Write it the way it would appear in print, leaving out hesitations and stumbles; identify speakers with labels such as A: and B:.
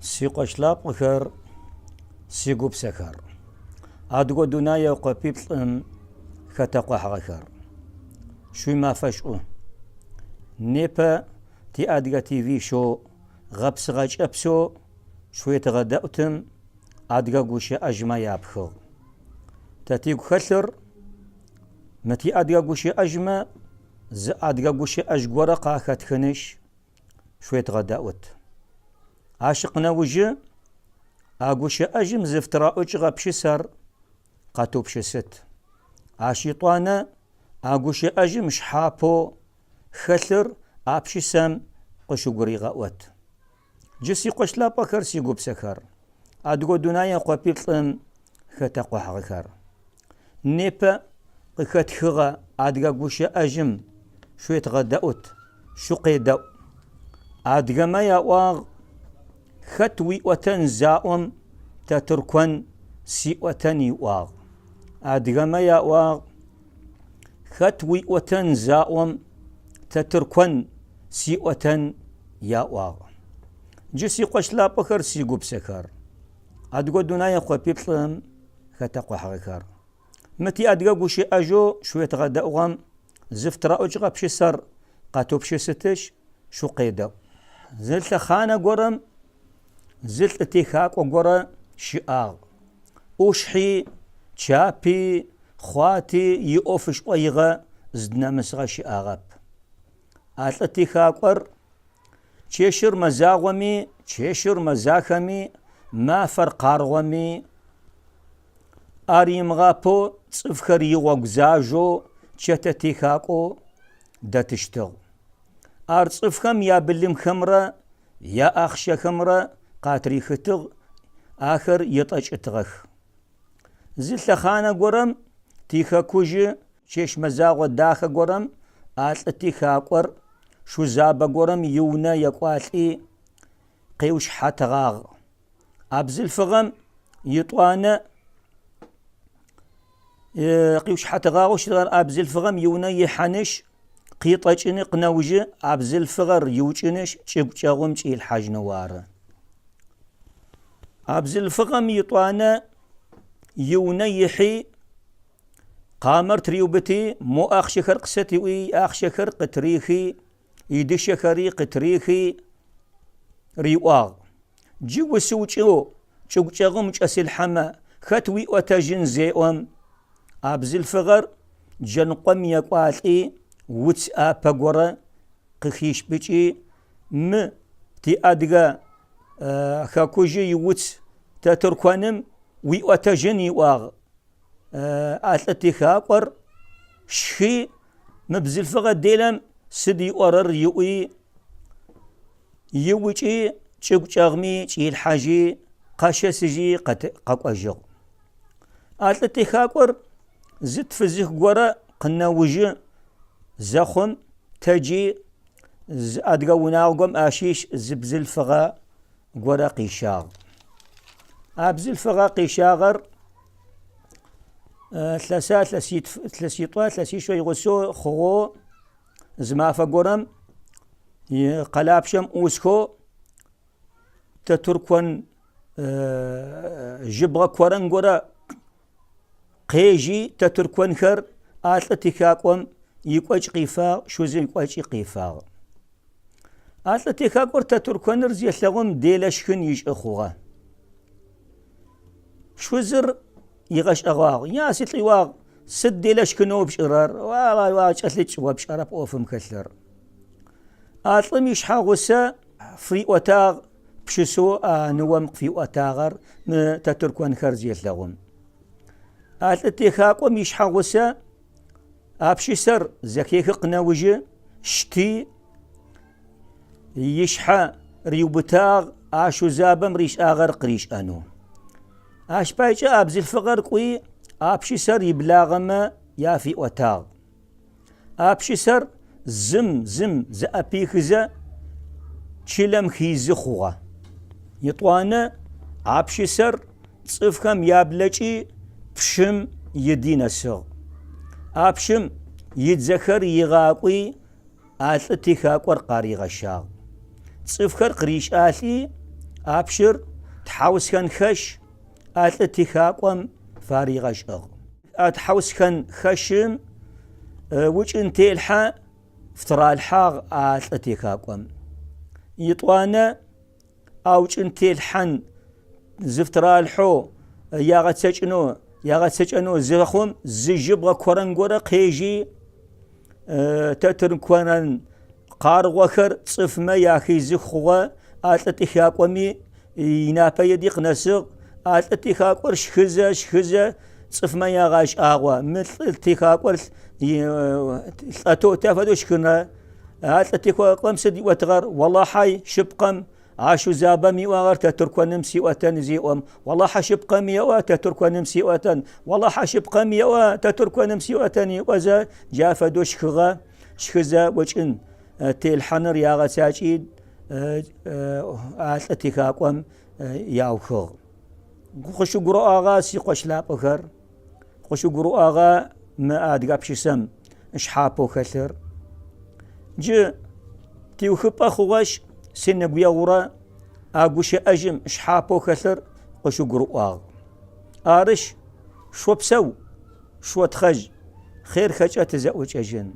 A: Сикъош лъапӏэхэр, сигупсэхэр, адыгэ дунэе къопиплӏым хэтэкъухьагъэхэр, шъуимафэ шӏу! Непэ ти Адыгэ ТВ шоу гъэпсыгъэ кӏэпсэу шъуетыгъэдэӏутым адыгэ гущыӏэжъмэ япхыгъ. Тэ тигу хэлъыр мы ти адыгэ гущыӏэжъмэ зы адыгэ гущыӏэжъ горэ къахэтхынышъ, шъуедгъэдэӏут. Ащ къынэужы а гущыӏэжъым зыфытыраӏукӏыгъэ пшысэр къэтыупшысыт. Ащ итӏуанэ а гущыӏэжъым шъхьапэу хэлъыр а пшысэм къыщыгуригъэӏот. Джы сикъош лъапӏэхэр, сигупсэхэр, адыгэ дунае къопиплӏым хэтэкъухьагъэхэр. Непэ къыхэтхыгъэ адыгэ гущыӏэжъым шъуетгъэдэӏут, шъукъедэӏу. Адыгэмэ яӏуагъ, Хэт уиӏотэн заӏом, Тэтыркон сиӏотэн иӏуагъ. Адыгэмэ яӏуагъ, Хэт уиӏотэн заӏом, Тэтыркон сиӏотэн яӏуагъ. Джы сикъош лъапӏэхэр, сигупсэхэр, адыгэ дунае къопиплӏым хэтэкъухьагъэхэр. Мы тиадыгэ гущыӏэжъэу шъуетгъэдэӏугъэм зыфытыраӏукӏыгъэ пшысэр къэтыупшысытышъ, шъукъедэӏу. Зы лъэхъанэ горэм зы лӏы техакӏо горэ щыӏагъ. ӏушъхьи, чапи, хъуати иӏоф ышӏоигъэ зыдынэмысыгъэ щыӏагъэп. А лӏы техакӏор чэщыр мэзагъоми, чэщыр мэзахэми, мафэр къаргъоми, ар имыгъапэу цӏыфхэр игъогу зажэу чэтэ техакӏоу дэтыщтыгъ. Ар цӏыфхэм ябылымхэмрэ яахъщэхэмрэ къатрихытыгъ, ахэр етӏэкӏытыгъэх. Зы лъэхъанэ горэм тихэкужьы чэщ мэзагъо дахэ горэм а лӏы техакӏор шъузабэ горэм иунэ екӏуалӏи къеушыхьатыгъагъ. А бзылъфыгъэм итӏуанэ къиушыхьатыгъагъэу щытыгъэр а бзылъфыгъэм иунэ ихьанышъ, къитӏэкӏыни къынэужьы а бзылъфыгъэр иукӏынышъ, чӏыгу чӏэгъум чӏилъхьажьынэу ары. А бзылъфыгъэм итӏуанэ иунэ ихьи, къамэр тыриубыти, мо ахъщэхэр къысэт ыӏуи, ахъщэхэр къытырихи, идышъэхэри къытырихи, риӏуагъ, Джы усыукӏэу чӏыгу чӏэгъым учӏэсылъхьэмэ, хэт уиӏотэжьын зеӏом, а бзылъфыгъэр джэныкъом екӏуалӏи, уц ӏапэ горэ къыхишпыкӏи, мы тиадыгэ хэкужъы иуц тэ тырконым уиӏотэжьын иӏуагъ. А лӏы техакӏор щхи, мы бзылъфыгъэ делэм сыд иӏорэр ыӏуи, Иукӏи, чӏыгу чӏэгъми чӏилъхьажьи, къэшэсыжьи къэкӏожьыгъ. А лӏы техакӏор зытфызых горэ къынэужьы зэхъум, тэджи, зы адыгэ унагъом ащыщ зы бзылъфыгъэ горэ къищагъ. А бзылъфыгъэ къищагъэр лъэса, лъэситф, лъэситӏо, лъэсищэ игъусэу хъугъэу Зы мафэ горэм къэлапчъэм ӏусхэу Тэтуркон жьыбгъэ корэн горэ къежьи, Тэтурконхэр а лӏы техакӏом икӏокӏ къифагъ, шъузым икӏокӏи къифагъ. А лӏы техакӏор Тэтурконыр зелъэгъум делэ шхын ишӏы хъугъэ. Шъузыр игъэшӏэгъуагъ. Я си лӏиуагъ, сыд делэ шхынэу пшӏырэр? Уа, кӏэлъыкӏ, о пшӏэрэп ӏофым хэлъыр. А лӏым ишъхьэгъусэ фриӏотагъ пшысэу а ныом къыфиӏотагъэр мы тэтырконхэр зелъэгъум. А лӏы техакӏом ишъхьэгъусэ а пшысэр зэхехы къынэужьы, щти, ишъхьэ риубытагъ а шъузабэм ришӏагъэр къыришӏэнэу. Ащ пайкӏэ а бзылъфыгъэр кӏуи, а пшысэр иблагъэмэ яфиӏотагъ. А пшысэр зым зым зэӏэпихызэ чылэм хизы хъугъэ. Етӏуанэ а пшысэр цӏыфхэм яблэкӏи пщым иди нэсыгъ. А пщым идзэхэр игъакӏуи А лӏы техакӏор къаригъэщагъ. Цӏыфхэр къыришӏалӏи, А пщыр тхьаусхэн хэщ а лӏы техакӏом фаригъэшӏыгъ. А тхьаусхэн хэщым укӏын телъхьэ фытыралъхьагъ а лӏы техакӏом. Итӏуанэ а укӏын телъхьэн зыфытыралъхьэу ягъэцэкӏынэу ягъэцэкӏэнэу зэхъум зы жьыбгъэ корэн горэ къежьи тэтын корэн къаргъохэр цӏыфмэ яхизых хъугъэ, а лӏы техакӏоми инапэ еди къынэсыгъ. А лӏы техакӏор шхызэ, шхызэ цӏыфмэ ягъэшӏагъо. Мы лӏы техакӏор лӏэтэу тэ фэдэу шхынэ. А лӏы техакӏом сыд иӏотыгъэр? Олахьай шъыпкъэм а шъузабэм иӏуагъэр тэ тырконым сиӏотэн зеӏом, Олахьэ шъыпкъэм еӏо, тэ тырконым сиӏотэн, Олахьэ шъыпкъэм еӏо, тэ тырконым сиӏотэн ыӏозэ, джа фэдэу шхыгъэ. Шхызэ укӏын телъхьаныр ягъэцакӏи а лӏы техакӏом яухыгъ. Къышъугурыӏуагъа, сикъош лъапӏэхэр? Къышъугурыӏуагъа мы адыгэ пшысэм шъхьапэу хэлъыр? Джы тиухыпӏэ хъугъэшъ, сенэгуегъурэ а гущыӏэжьым шъхьапэу хэлъыр къышъугурыӏуагъ. Арышъ, шъопсэу, шъотхъэжь, хъер хэкӏэ тызэӏукӏэжьын.